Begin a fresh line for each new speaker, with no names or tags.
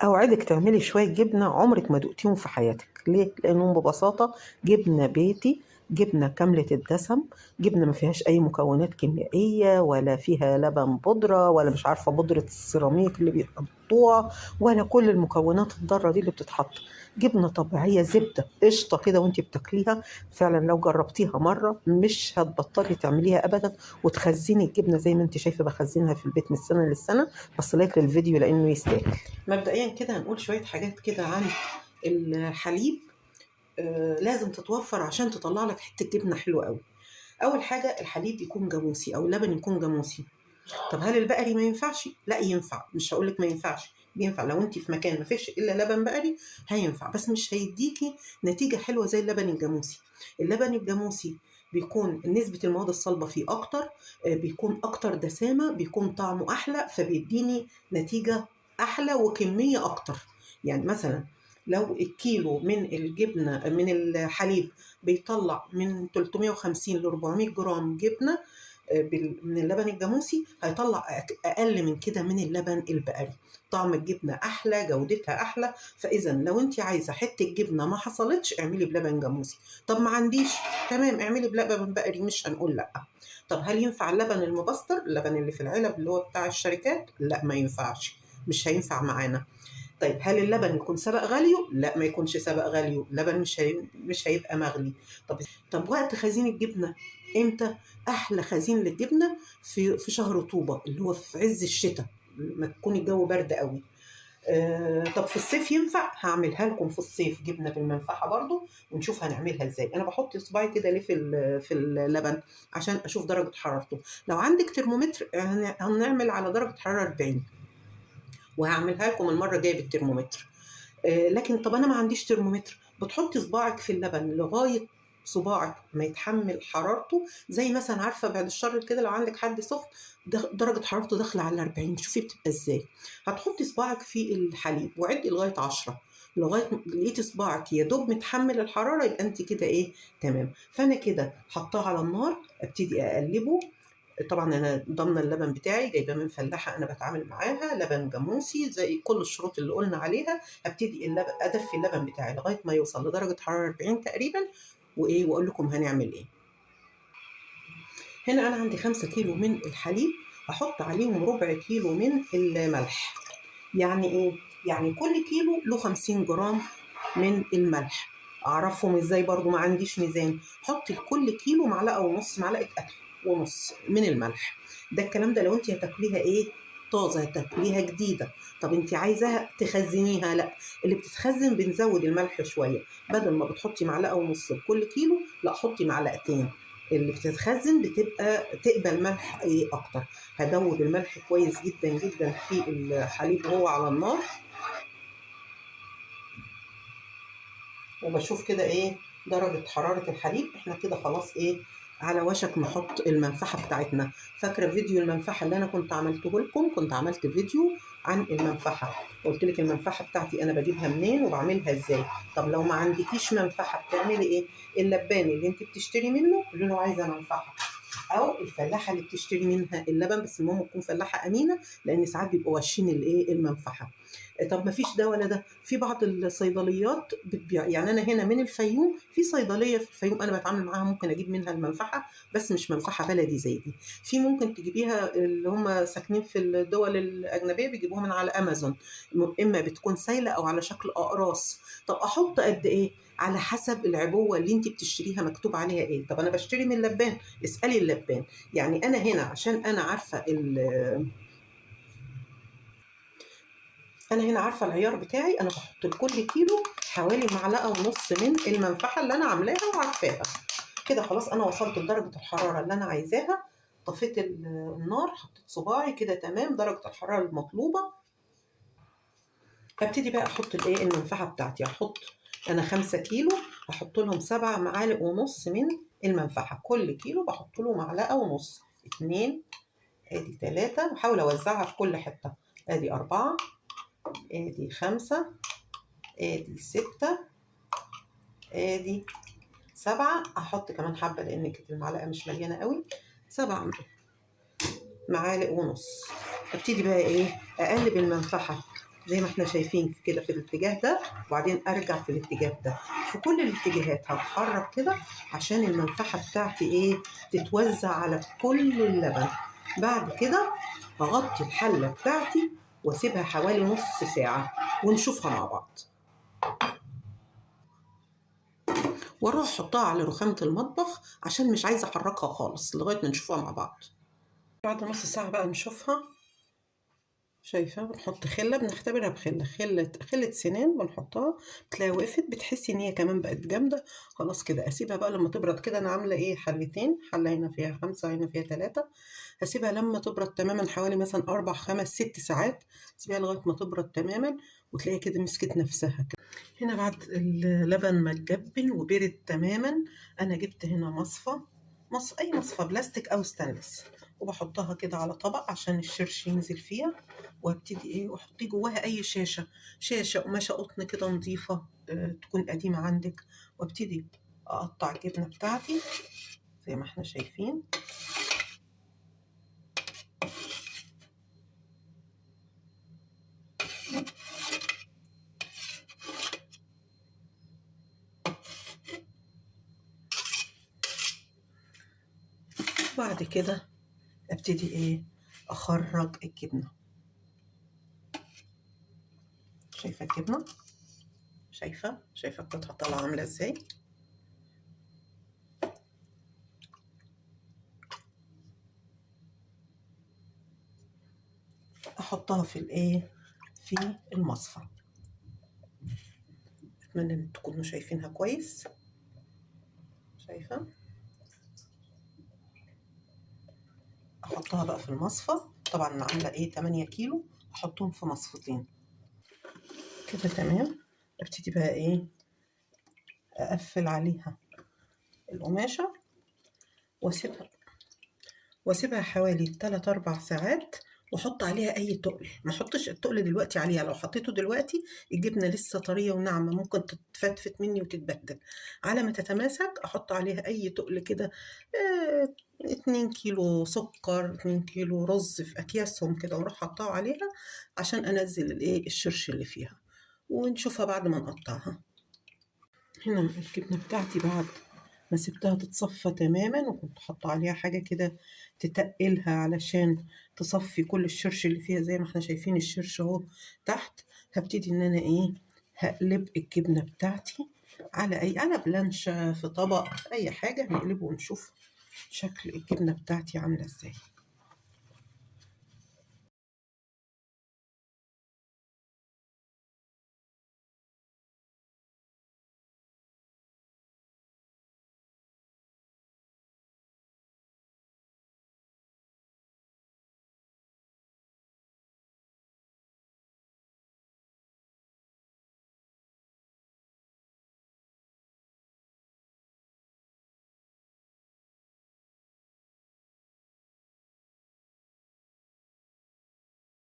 أوعدك تعملي شوية جبنة عمرك ما دقتيهم في حياتك. ليه؟ لأنهم ببساطة جبنة بيتي، جبنة كاملة الدسم، جبنة ما فيهاش أي مكونات كيميائية، ولا فيها لبن بودرة، ولا مش عارفة بودرة السيراميك اللي بيحطوها، ولا كل المكونات الضارة دي اللي بتتحط. جبنة طبيعية، زبدة قشطة كده وانت بتاكليها. فعلا لو جربتيها مرة مش هتبطلي تعمليها أبدا، وتخزني الجبنة زي ما انت شايفة بخزنها في البيت من السنة للسنة. بس like للفيديو لأنه يستاهل. مبدئيا كده هنقول شوية حاجات كده عن الحليب، لازم تتوفر عشان تطلع لك حتة جبنة حلوة قوي. أول حاجة الحليب يكون جاموسي أو اللبن يكون جاموسي. طب هل البقري ما ينفعش؟ لا ينفع، مش هقول لك ما ينفعش، بينفع لو انت في مكان ما فيش الا لبن بقري هينفع، بس مش هيديكي نتيجة حلوة زي اللبن الجاموسي. اللبن الجاموسي بيكون نسبة المواد الصلبة فيه أكتر، بيكون أكتر دسامة، بيكون طعمه أحلى، فبيديني نتيجة أحلى وكمية أكتر. يعني مثلا لو الكيلو من الجبنة من الحليب بيطلع من 350 ل 400 جرام جبنة، من اللبن الجاموسي، هيطلع أقل من كده من اللبن البقري. طعم الجبنة أحلى، جودتها أحلى. فإذا لو أنت عايزة حتة جبنة ما حصلتش اعملي بلبن جاموسي. طب ما عنديش، تمام، اعملي بلبن بقري، مش هنقول لأ. طب هل ينفع اللبن المبستر، اللبن اللي في العلب اللي هو بتاع الشركات؟ لا، ما ينفعش، مش هينفع معانا. طيب هل اللبن يكون سبق غليه؟ لا، ما يكونش سبق غليه، اللبن مش هيبقى مغلي. طب وقت خزين الجبنة امتى؟ احلى خزين للجبنة في شهر رطوبة، اللي هو في عز الشتاء، ما تكون الجو برد قوي. طب في الصيف ينفع؟ هعملها لكم في الصيف جبنة بالمنفحة برضو، ونشوف هنعملها ازاي. انا بحط صباعي كده ليه في اللبن عشان اشوف درجة حرارته. لو عندك ترمومتر هنعمل على درجة حرارة 40، وهعملها لكم المرة الجاية بالترمومتر. لكن طب أنا ما عنديش ترمومتر، بتحطي صباعك في اللبن لغاية صباعك ما يتحمل حرارته، زي مثلا عارفة بعد الشر كده لو عندك حد سخن درجة حرارته داخلة على 40، شوفي بتبقى ازاي. هتحطي صباعك في الحليب وعدي لغاية 10، لغاية ما لقيتي صباعك يا دوب متحمل الحرارة يبقى انت كده ايه، تمام. فأنا كده حطاه على النار، ابتدي أقلبه. طبعا انا ضامنه اللبن بتاعي، جايباه من فلاحه انا بتعامل معاها، لبن جاموسي زي كل الشروط اللي قلنا عليها. هبتدي ادفي اللبن بتاعي لغايه ما يوصل لدرجه حراره 40 تقريبا، واقول لكم هنعمل ايه. هنا انا عندي 5 كيلو من الحليب، هحط عليهم ربع كيلو من الملح. يعني ايه؟ يعني كل كيلو له 50 جرام من الملح. اعرفهم ازاي برضو؟ ما عنديش ميزان. حطي لكل كيلو معلقه ونص، معلقه اكل ونص من الملح. ده الكلام ده لو انت هتاكليها ايه؟ طازه، هتاكليها جديده. طب انت عايزاها تخزنيها؟ لا، اللي بتتخزن بنزود الملح شويه، بدل ما بتحطي معلقه ونص لكل كيلو، لا حطي معلقتين. اللي بتتخزن بتبقى تقبل ملح ايه اكتر. هدوب الملح كويس جدا جدا في الحليب وهو على النار، وبشوف كده ايه درجه حراره الحليب. احنا كده خلاص ايه على وشك نحط المنفحة بتاعتنا. فاكرة فيديو المنفحة اللي أنا كنت عملته لكم؟ كنت عملت فيديو عن المنفحة، قلت لك المنفحة بتاعتي أنا بجيبها منين وبعملها إزاي. طب لو ما عندكيش منفحة بتعملي إيه؟ اللبان اللي أنت بتشتري منه قولي له عايزة منفحة، أو الفلاحة اللي بتشتري منها اللبن، بس المهم تكون فلاحة أمينة، لأن ساعات بيبقوا غاشين الإيه؟ المنفحة. طب ما فيش ده ولا ده، في بعض الصيدليات بتبيع. يعني أنا هنا من الفيوم في صيدلية في الفيوم أنا بتعامل معاها، ممكن أجيب منها المنفحة، بس مش منفحة بلدي زي دي. في ممكن تجيبيها اللي هم ساكنين في الدول الأجنبية بيجيبوها من على أمازون، إما بتكون سايلة أو على شكل أقراص. طب أحط قد إيه؟ على حسب العبوة اللي انت بتشتريها مكتوب عليها إيه. طب أنا بشتري من لبان، اسألي اللبان. يعني أنا هنا عشان أنا عارفة أنا هنا عارفة العيار بتاعي، أنا بحط لكل كيلو حوالي معلقة ونص من المنفحة اللي أنا عاملاها وعارفاها. كده خلاص أنا وصلت لدرجة الحرارة اللي أنا عايزاها، طفيت النار، حطيت صباعي كده تمام درجة الحرارة المطلوبة. هبتدي بقى أحط الإيه؟ المنفحة بتاعتي. هحط أنا 5 كيلو، هحط لهم 7 معالق ونص من المنفحة. كل كيلو بحط له معلقة ونص، 2، ادي 3، وحاول أوزعها في كل حتة. ادي 4، ادي 5، ادي 6، ادي 7. هحط كمان حبة لأن كانت المعلقة مش مليانة قوي. 7 معالق ونص. ابتدي بقى ايه؟ اقلب المنفحة زي ما احنا شايفين كده في الاتجاه ده، وبعدين ارجع في الاتجاه ده، في كل الاتجاهات هتحرك كده عشان المنفحه بتاعتي ايه تتوزع على كل اللبن. بعد كده هغطي الحلة بتاعتي واسيبها حوالي نص ساعة ونشوفها مع بعض. واروح احطها على رخامه المطبخ عشان مش عايزه احركها خالص لغاية ما نشوفها مع بعض. بعد نص ساعة بقى نشوفها. شايفه بنحط خله، بنختبرها بخله، خله سنان بنحطها، بتلاقي وقفت، بتحسي ان هي كمان بقت جامدة. خلاص كده اسيبها بقى لما تبرد كده. انا عامله ايه حلتين، حله هنا فيها 5 هنا فيها 3. هسيبها لما تبرد تماما حوالي مثلا 4 5 6 ساعات، سيبها لغاية ما تبرد تماما وتلاقيها كده مسكت نفسها كده. هنا بعد اللبن ما اتجبن وبرد تماما، انا جبت هنا مصفى، اي مصفى بلاستيك او ستانلس، وبحطها كده على طبق عشان الشرش ينزل فيها. وابتدي ايه واحطيه جواها اي شاشة قماشة قطن كده نظيفة، تكون قديمة عندك. وابتدي اقطع الجبنة بتاعتي زي ما احنا شايفين. بعد كده ابتدي ايه اخرج الجبنة. شايفه الجبنة، شايفه القطعة طالعه عامله ازاي. احطها في الايه في المصفى. اتمنى ان تكونوا شايفينها كويس. شايفه احطها بقى في المصفى. طبعا انا عامله ايه 8 كيلو، احطهم في مصفتين كده تمام. ابتدي بقى ايه اقفل عليها القماشه واسيبها حوالي 3 4 ساعات، واحط عليها اي تقل. ما احطش التقل دلوقتي عليها، لو حطيته دلوقتي الجبنة لسه طرية وناعمه ممكن تتفتفت مني وتتبهدل. على ما تتماسك احط عليها اي تقل كده، 2 كيلو سكر، 2 كيلو رز في اكياسهم كده، واروح حطاه عليها عشان انزل الايه الشرش اللي فيها. ونشوفها بعد ما نقطعها. هنا الجبنة بتاعتي بعد ما سبتها تتصفى تماما، وكنت حاطه عليها حاجة كده تتقلها علشان تصفي كل الشرش اللي فيها، زي ما احنا شايفين الشرش اهو تحت. هبتدي ان انا ايه هقلب الجبنة بتاعتي على اي، على بلانشه، في طبق، في اي حاجة. هنقلبه ونشوف شكل الجبنة بتاعتي عامله ازاي.